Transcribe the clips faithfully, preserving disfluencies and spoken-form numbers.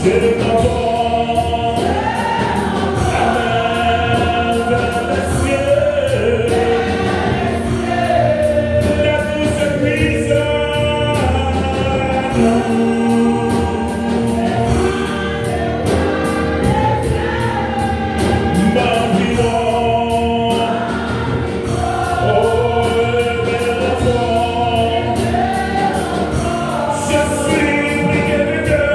Amèn. Vè lèsyèl. La douce puissance. M anvi w. Oh, bel enfant, je suis plus que vainqueur.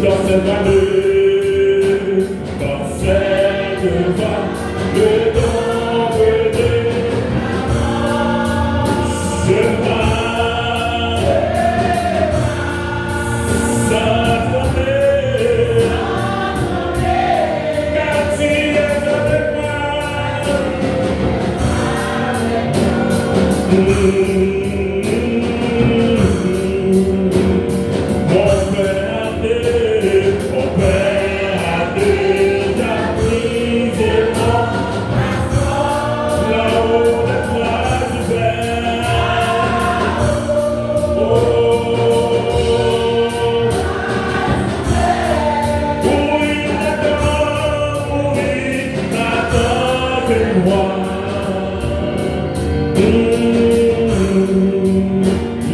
Dans cette vallée, dans cette vallée d'ombre et de je marche sans trembler, car tu es avec moi. Mon père a dé-, mon père a déjà brisé mon Là-haut, la gloire du Père. Oh, où il attend, où il attend que moi. Mm,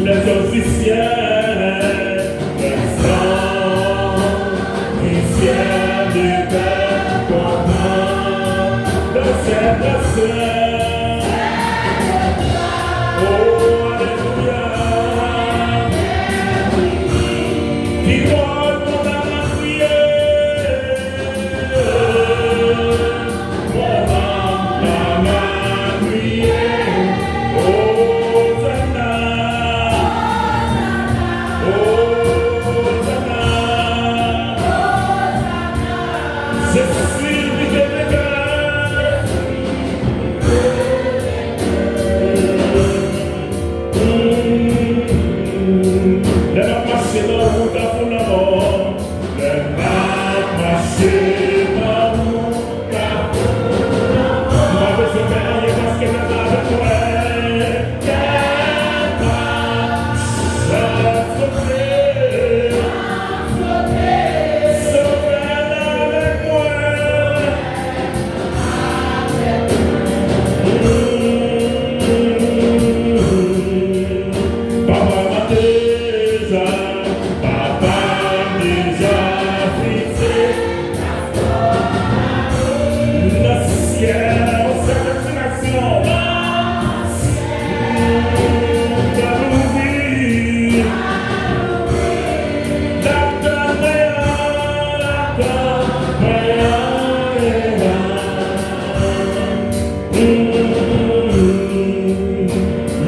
les eaux du ciel, les eaux du ciel étaient pour moi. Le ciel, le ciel. Oh, alléluia. Qui donne mon âme à crier. Mon âme a crié, Hosanna, Hosanna, je suis libéré. Lè m ap mache nan wout lanmò, lè m ap mache nan wout lanmò, m pa bezwen pè anyen paske Bondye avèk mwen. Kè m ap sote, Sovè avèk mwen. Papa m deja, papa m deja fikse nan syèl, nan syèl destinasyon. M pral ouvri. L ap tann mwen an, l ap tann mwen an.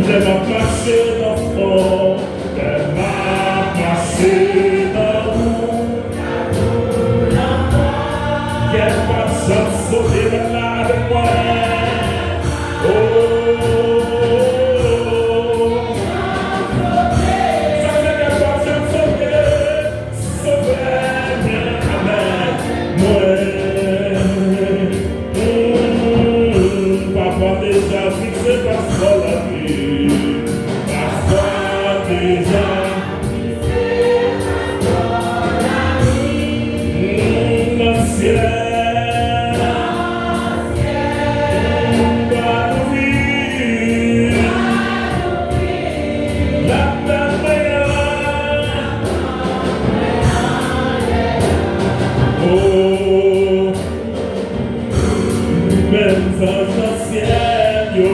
Lè m ap mache nan fon, lè m ap mache nan wout, kè m p ap janm sote, Bondye avèk mwen. Oh, sa k fè kè m p ap janm sote. Sovè mwen avèk mwen. Mm, papa deja fikse paspò lavi. Paspò deja fikse paspò lavi. Mm, nan syèl. Nan syèl. Mm, m pral ouvri. L ap tann mwen an. Oh, menm zanj nan syèl yo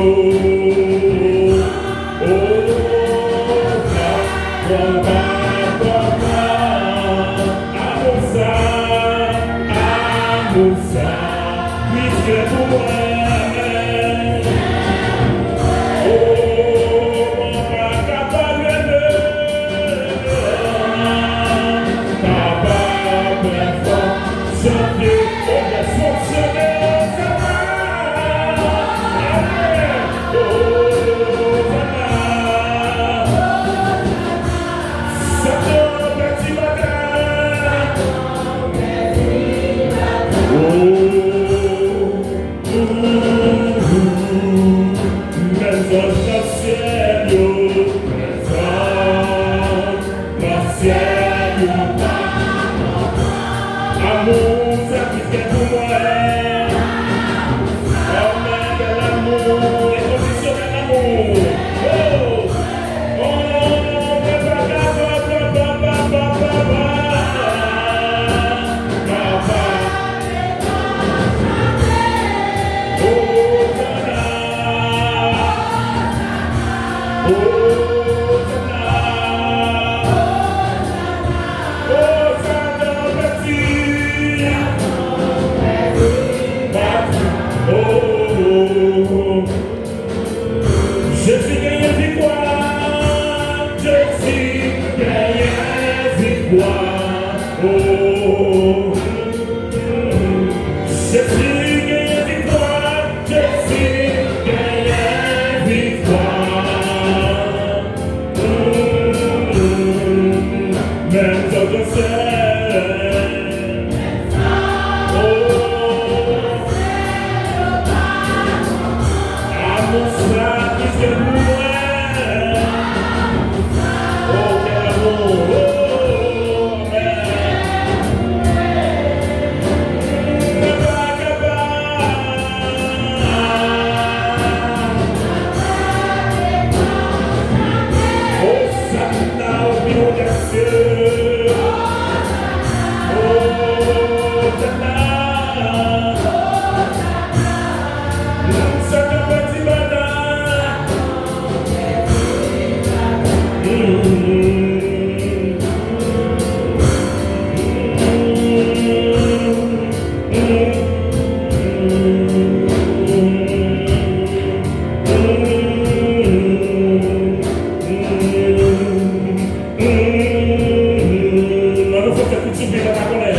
Jezi genyen viktwa, Jezi genyen viktwa. Oh. Jezi genyen viktwa, Jezi genyen viktwa. Mm, menm jan kansè. Oh. Amour sa ki se pou mwen. Oh, quel amour. Oh, amen. Mwen pa kapab. Osana o pi odasye. Osana. Sa k ap pèdi batay. An nou fè tèt nou soupe nan pa konnen.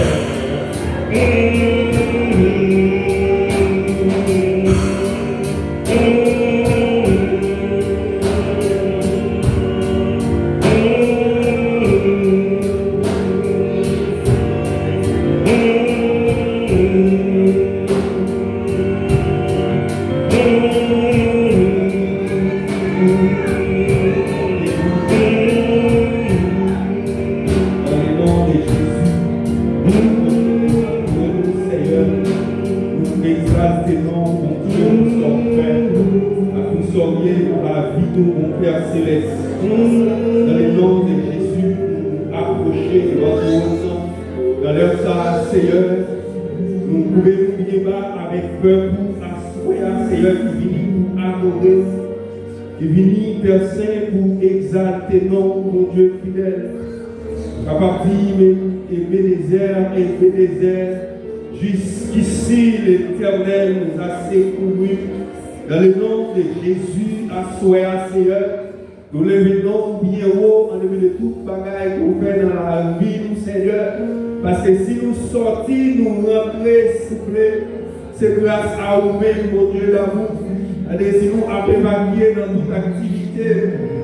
Dans le nom de Jésus, nou, Seigneur, nou egzalte non, Bondye, pou sa w fè, ak pou sa w ye nan lavi nou, Bondye selès. Dans le nom de Jésus, nou apwoche devan twòn nan. Nan lè sa a, Seyè, nou koube nou pye ba avèk pèp ou aswè a, Seyè, ki vini pou adore w, ki vini, Pè Sen, pou egzalte non w, Bondye fidèl. Kapab di, men Ebenezè, Ebenezè, jusqu'ici l'Éternel nous a secourus. Dans le nom de Jésus, aswè a, Seyè, nou leve non w byen wo, an depi de tout bagay ke w fè nan lavi nou, Senyè. Paske si nou sòti, nou rantre, souple, se gras a ou menm, Bondye damou. Gade, si nou ap evakye nan tout aktivite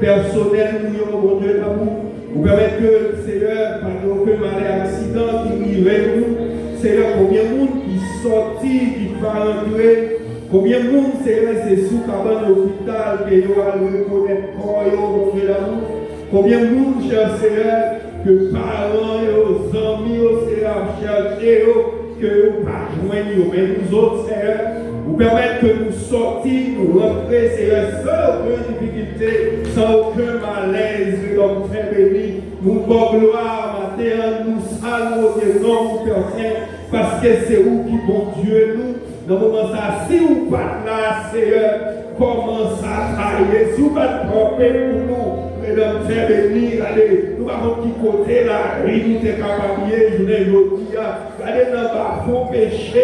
pèsonèl nou yo, Bondye damou, ou pèmèt ke, Senyè, pa gen okenn malè, aksidan ki rive nou. Senyè, konbyen moun ki sòti, ki pa rantre, konbyen moun, Seyè, se sou kabann lopital ke yo al rekonèt kò yo, Bondye damou? Konbyen moun, chè Seyè, ke paran yo, zanmi yo, Seyè, ap chèche yo, ke yo pa jwenn yo? Men nou zòt, Seyè, ou pèmèt ke nou sòti, nou rantre, Seyè, san okenn difikilte, san okenn malèz, Seyè, nou beni. Nou ba w glwa maten an, nou salye non w, Pè Sen, paske se ou ki Bondye nou. Nan moman sa a, si w pa t la, Seyè, kòman sa ta ye? Si w pa t kanpe pou nou, Redanmtè beni, gade, nou pa konn ki kote lari nou te kapab ye jounen jodi a. Gade, nan bafon peche,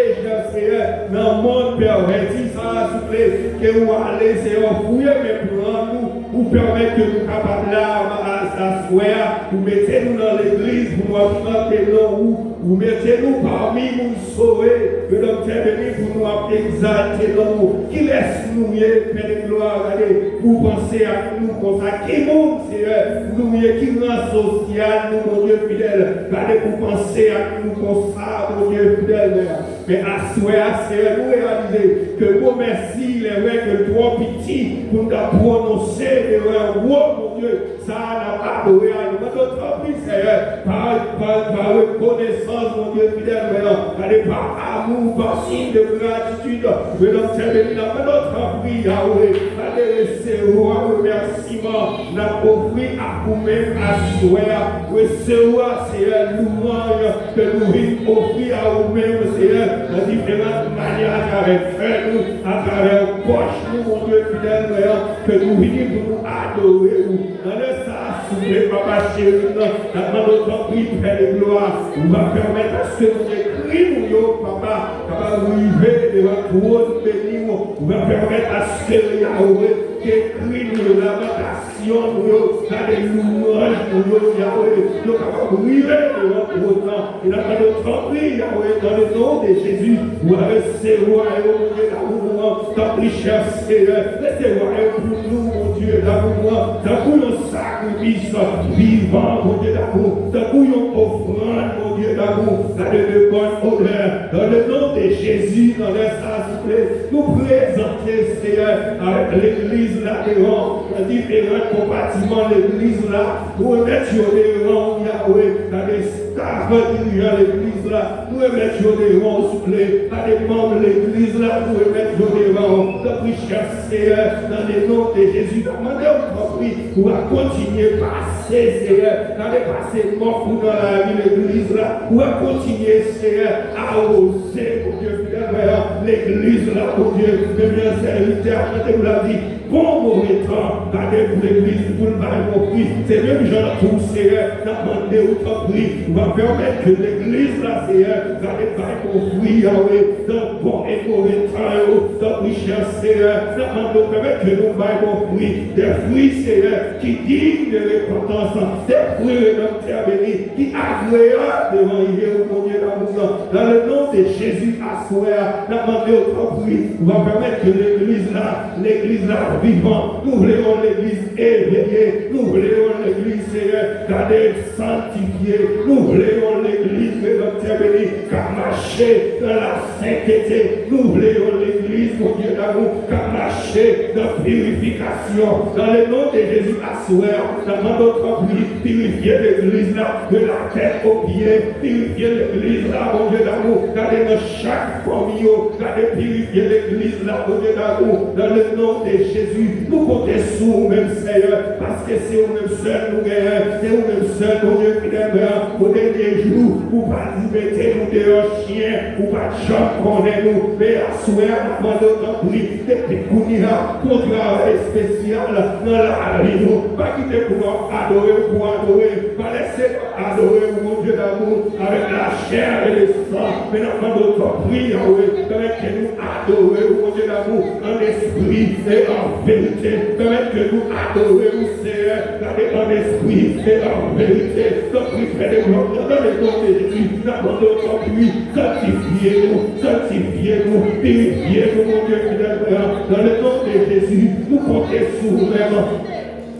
Seyè, nan mond pèvèti sa a, souple, ke ou ale, Seyè, ou fouye men pran nou, ou pèmèt ke nou kapab la a, aswè a, ou mete nou nan legliz pou nou ap chante non ou, ou mete nou pami moun sove, Redanmtè beni, pou nou ap egzalte non ou. Kilès nou ye, Pè de glwa, gade, pou w panse ak nou konsa? Ki moun, Seyè, nou ye? Ki ran sosyal nou, Bondye fidèl? Gade, pou w panse ak nou konsa, Bondye fidèl, men, men aswè a, Seyè, nou reyalize ke mo mèsi, lè vrè ke l twò piti pou n ta pwononse devan yon gwo Bondye. Sa a n ap adore a, nou mande w tanpri, Seyè, pa, pa, pa rekonesans, Bondye fidèl, mwen an, gade, pa Amour, par signe de gratitude, Redanmtè beni, n ap mande w, tanpri, Yawe, pa de resevwa remèsiman n ap ofri ak ou menm aswè a. Resevwa, Seyè, louwanj ke nou vin ofri a ou menm, Seyè, nan diferan manyè, atravè fè nou, atravè pòch nou, Bondye fidèl, Pè, ke nou vini pou nou adore ou. Nan lè sa a, souple, Papa cheri, n ap mande w, tanpri, Pè de glwa, ou va pèmèt aske, Bondye, kri nou yo, papa, kapab rive devan twòn beni w. Ou va pèmèt aske, Yawe, ke kri nou yo, lamantasyon nou yo, gade, louwanj nou yo, Yawe, yo kapab rive devan twòn nan. E n ap mande w, tanpri, Yawe, dans le nom de Jésus, ou va resevwa yo, Bondye damou an. Tanpri, chè Seyè, resevwa yo pou nou, Bondye damou an, tankou yon sakrifis vivan, Bondye damou, tankou yon ofrann, Bondye damou, gade, de bòn odè. Dans le nom de Jésus, nan lè sa a, souple, nou prezante, Seyè, avèk legliz la devan, nan diferan konpatiman legliz la, nou remèt yo devan w, Yawe, gade, staf dirijan legliz la, nou remèt yo devan w, souple, gade, manm legliz la, nou remèt yo devan w. Tanpri, chè Seyè, nan le non de Jezi, n ap mande w, tanpri, ou va kontinye pase, Seyè, gade, pase mòf ou nan lavi legliz la, ou va kontinye, Seyè, awoze, Bondye fidèl, Pè, legliz la, Bondye, menm jan sèvitè a chante pou l ap di, bon move tan, gade, pou legliz, pou l bay bon fwi. Se menm jan tou, Seyè, n ap mande w, tanpri, ou va pèmèt ke legliz la, Seyè, gade, bay bon fwi, Yawe, nan bon e move tan yo. Tanpri, chè Seyè, n ap mande w, pèmèt ke nou bay bon fwi, de fwi, Seyè, ki diy de repantans, de fwi, Redanmtè beni, ki agreyab devan je w, Bondye damou an. Dans le nom de Jésus, aswè a, n ap mande w, tanpri, ou va pèmèt ke legliz la, legliz la vivan. Nou vle yon legliz eveye. Nou vle yon legliz, Seyè, gade, sanktifye. Nou vle yon legliz, Redanmtè beni, k ap mache nan lasentete. Nou vle yon legliz, Bondye damou, k ap mache nan pirifikasyon. Dans le nom de Jésus, aswè a, n ap mande w, tanpri, pirifye legliz la, de la tête aux pieds. Pirifye legliz la, Bondye damou. Gade, nan chak fanmi yo, gade, pirifye legliz la, Bondye damou. Dans le nom de Jésus, nou konte sou ou menm, Seyè, paske se ou menm sèl nou genyen, se ou menm sèl, Bondye fidèl, Pè, o dènye jou, ou pa di mete nou deyò, chen, ou pa t janm konnen nou. Men aswè a, n ap mande w, tanpri, depi kounye a, fè yon travay espesyal nan lavi nou. Pa kite pou n ap adore w pou adore. Pa lese n ap adore w, Bondye damou, avèk lachè e lesan. Men n ap mande w, tanpri, Yawe, pèmèt ke nou adore w, Bondye damou, an espri e an verite. Pèmèt ke nou adore w, Seyè, gade, an espri e an verite. Tanpri, Pè de glwa, dans le nom de Jésus, n ap mande w, tanpri, sanktifye nou, sanktifye nou, pirifye nou, Bondye fidèl, Pè, dans le nom de Jésus, nou konte sou ou menm.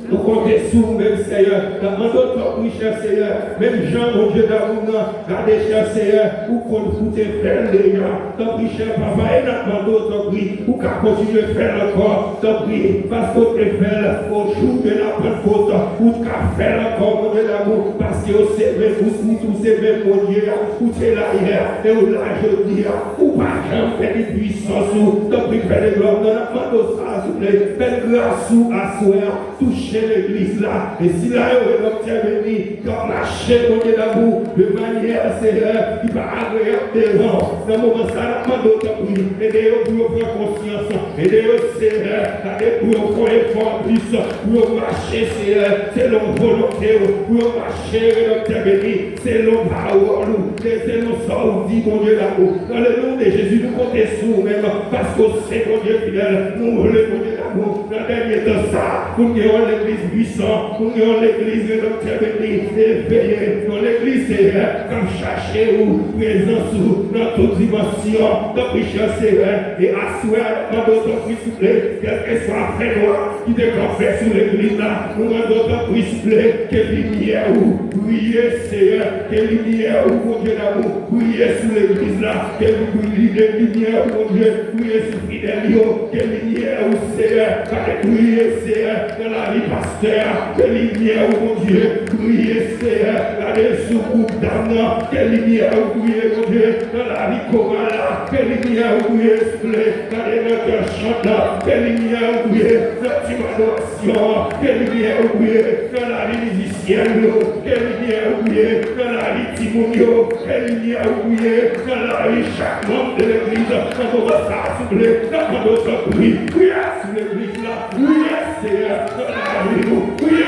Nou konte sou ou menm, Seyè. N ap mande w, tanpri, chè Seyè, menm jan, Bondye damou an, gade, chè Seyè, ou konn, ou te fè l deja. Tanpri, chè Papa, e n ap mande w, tanpri, ou ka kontinye fè l ankò. Tanpri, paske w te fè l o jou de la Pantkot, ou ka fè l ankò, Bondye damou, paske w se menm, ou, ou, ou se menm Bondye a, ou te la yè, e w la jodi a, ou pa janm pèdi pwisans ou. Tanpri, Pè de glwa, n ap mande w sa, souple, fè gras ou aswè a, touche legliz la, e sila yo, Redanmtè beni, k ap mache, Bondye damou, de manyè, Seyè, ki pa agreyab devan w. Nan moman sa, n ap mande w, tanpri, ede yo pou yo pran konsyans, ede yo, Seyè, gade, pou yo fè yon efò anplis, pou yo mache, Seyè, selon volonte w, pou yo mache, Redanmtè beni, selon pawòl ou, e selon sa w di, Bondye damou. Dans le nom de Jésus, nou konte sou ou menm, paske w se Bondye fidèl. Nou vle, Bondye damou, nan dènye tan sa, pou n gen yon legliz pwisan, pou n gen yon legliz, Redanmtè beni, eveye, yon legliz, Seyè, k ap chache ou, prezans ou, nan tout dimansyon. Tanpri, chè Seyè, e aswè a, n ap mande w, tanpri, souple, kèlkeswa fènwa ki te kanpe sou legliz la, nou mande w, tanpri, souple, ke limyè ou briye, Seyè, ke limyè ou, Bondye damou, briye sou legliz la, ke li briye, limyè ou, Bondye, briye sou fidèl yo, ke limyè ou, Seyè, gade, briye Seyè, nan lavi pastè a, ke limyè ou, Bondye, briye, Seyè, gade sou gwoup dam nan, ke limyè ou briye, Bondye, nan lavi koral la, ke limyè ou briye, souple, gade nan kè chant la, ke limyè ou briye, nan tim adorasyon an, ke limyè ou briye, nan lavi mizisyen yo, ke limyè ou briye, nan lavi timoun yo, ke limyè ou briye, nan lavi chak manm de legliz, nan moman sa a, souple, n ap mande w tanpri, briye sou legliz la. Wi, Seyè, nan lavi nou. Wi,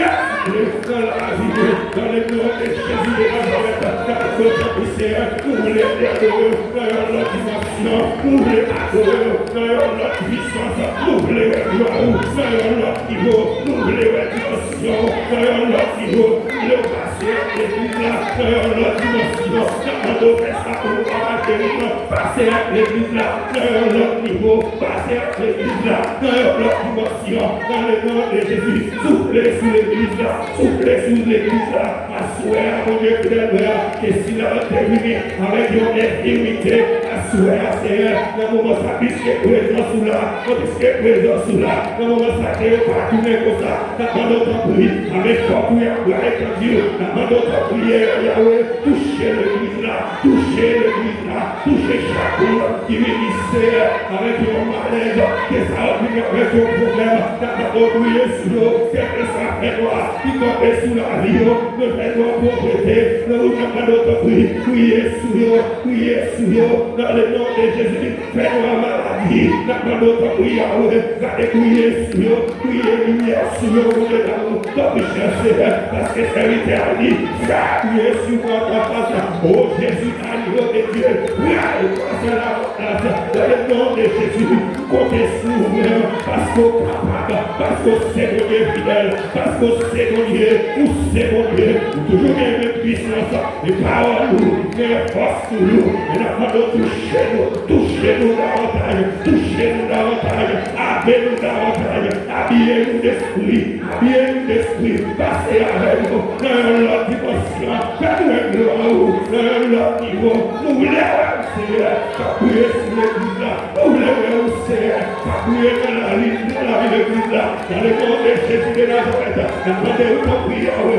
Seyè, nan lavi nou. Dans le nom de Jésus de Nazareth, n ap mande w tanpri, Seyè, nou vle adore w nan yon lòt dimansyon. Nou vle adore w nan yon lòt pisans. Nou vle wè glwa ou nan yon lòt nivo. Nou vle wè dimansyon nan yon lòt nivo. Nou vle w pase ak legliz la nan yon lòt dimansyon. N ap mande w fè sa pou nou, Papa cheri, pase ak legliz la nan yon lòt nivo. Pase ak legliz la nan yon lòt dimansyon. Dans le nom de Jésus, souple sou legliz la, souple sou legliz la. Aswè a, Bondye fidèl, Pè, ke si la te vini avèk yon enfimite, aswè a, Seyè, nan moman sa, piske prezans ou la, piske prezans ou la, nan moman sa, ke yo pa tounen konsa, n ap mande w tanpri, avèk fòs ou y ap pral etandi, n ap mande w tanpri, Yawe, touche legliz la, touche legliz la, touche chak moun ki vini, Seyè, avèk yon malèz, ke sa yo vini avèk yon pwoblèm, n ap mande w priye sou yo, kèlkeswa fènwa ki kanpe sou lavi yo, nan fènwa pwovète, nan ou n ap mande w tanpri, priye sou yo, priye sou yo, dans le nom de Jésus, fènwa maladi, n ap mande w tanpri, Yawe, gade priye sou yo, priye limyè sou yo, Bondye damou, tanpri, chè Seyè, paske sèvitè a di, fè priye sou mwen, papa, o Jezi, agneau de Dieu, pral pase la gras, dans le nom de Jésus, m konte sou ou menm, paske w kapab, paske w se Bondye fidèl, paske w se Bondye, ou se Bondye, ou toujou gen menm pwisans, e pawòl ou, gen fòs pou nou, e n ap mande w touche nou, touche nou davantaj, touche nou davantaj, abe nou davantaj, abiye nou despri, abiye nou despri, pase avè nou nan yon lòt dimansyon, fè nou wè glwa ou nan yon lòt nivo, nou vle wè w, Seyè, k ap briye sou legliz la, nou vle wè w, Seyè, k ap briye nan lavi, nan lavi legliz la, dans le nom de Jésus de Nazareth, n ap mande w tanpri, Yawe.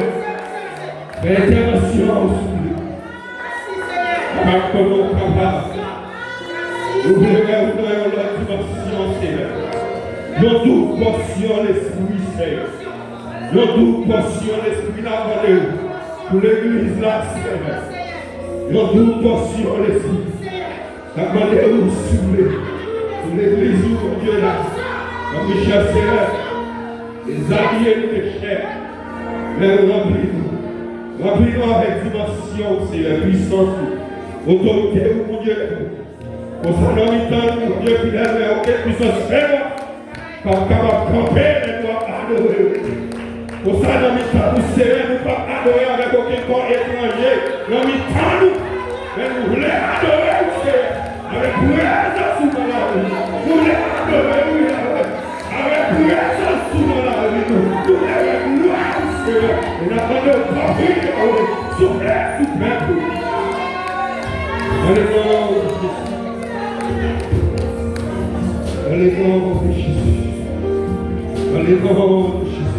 Fè entèvansyon an, souple. Papa, konnen w kapab. Nou vle wè w nan yon lòt dimansyon, Seyè. Yon doub pòsyon lespri, Seyè. Yon doub pòsyon lespri, n ap mande w pou legliz la, Seyè. Yon doub pòsyon lespri. N ap mande w souple pou legliz ou, Bondye, la. Nan michè, Seyè, dezabiye nou de chè, men ranpli nou. Ranpli nou avèk dimansyon w, Seyè, pwisans ou, otorite ou, Bondye. Konsa, nan mitan nou, Bondye fidèl, men okenn pwisans fèb p ap kapab kanpe lè nou ap adore w. Konsa, nan mitan nou, Seyè, nou p ap adore avèk okenn kò etranje nan mitan nou. Men nou vle adore w, Seyè, avèk prezans ou nan lavi nou. Nou vle adore w, Yahweh, avèk prezans ou nan lavi nou. Nou vle wè glwa w, Seyè. E n ap mande w, tanpri, Yahweh, souple sou pèp ou. Dans le nom de Jésus. Dans le nom de Jésus. Dans le nom de Jésus.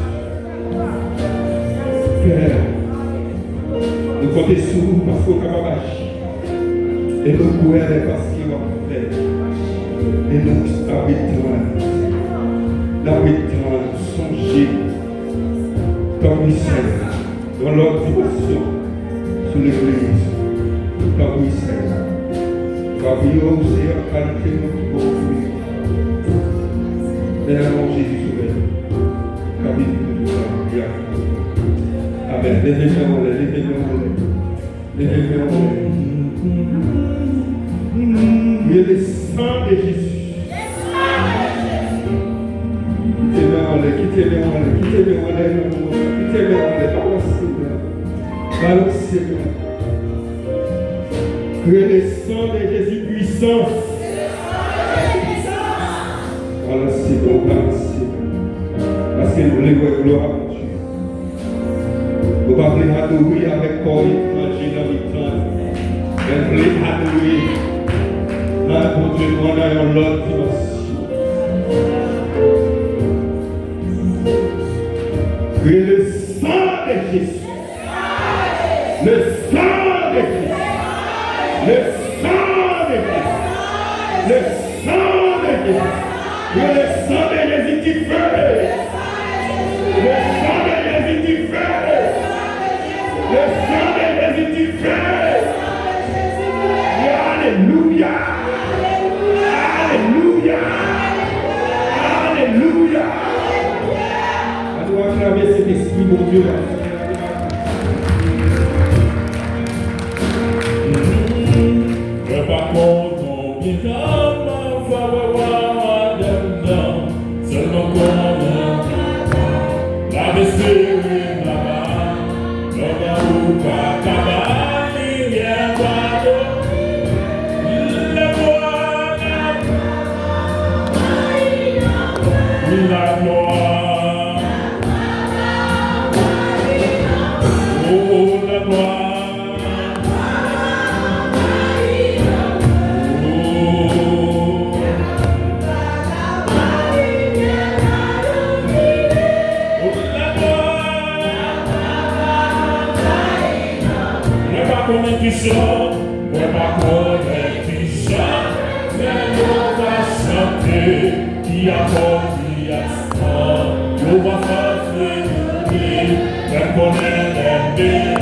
Pè, nou konte sou ou paske w kapab aji. E nou kwè paske w ap fè. E nou ap ret tann. N ap ret tann, sonje. Tanpri, Senyè. Yon lòt dimansyon sou legliz. Tanpri, Senyè. Tanpri, o Senyè, kalite moun ki bon pou li. Nan non Jezi Sovè. K ap viv pou tout tan. Amèn. Leve men w anlè, leve men w anlè. Leve men w anlè. Priye le sang de Jésus. Kite men w anlè, kite men w anlè, kite men w anlè nan moman sa. Kite men w anlè, balanse men w. Balanse men w. Priye le sang de Jésus puissant. Balanse men w, balanse men w. Paske nou vle wè glwa Bondye. Nou pa vle adore avèk kò etranje nan mitan nou, men vle adore nan Bondye nou an nan yon lòt dimansyon. Que le sang de Jésus. Le sang de Christ. Le sang de Christ. Le sang de Christ. Que le sang de Jésus qui fait. Le sang de Jésus qui fait. Le sang de Jésus qui fait. Alléluia. Alléluia. Alléluia. Ann nou aklame Sentespri Bondye a. Mwen pa konn konbyen tan m ap fè wè w anndan m nan, sèlman konnen m ap espere m ap Lòt ou pa ka bay li yè bwado. Laglwa, laglwa, oh, laglwa, oh. Mwen pa konnen kijan, mwen pa konnen kijan, men yo va chante, ki akò, ki aksan, yo va fè nou ri, men konnen lè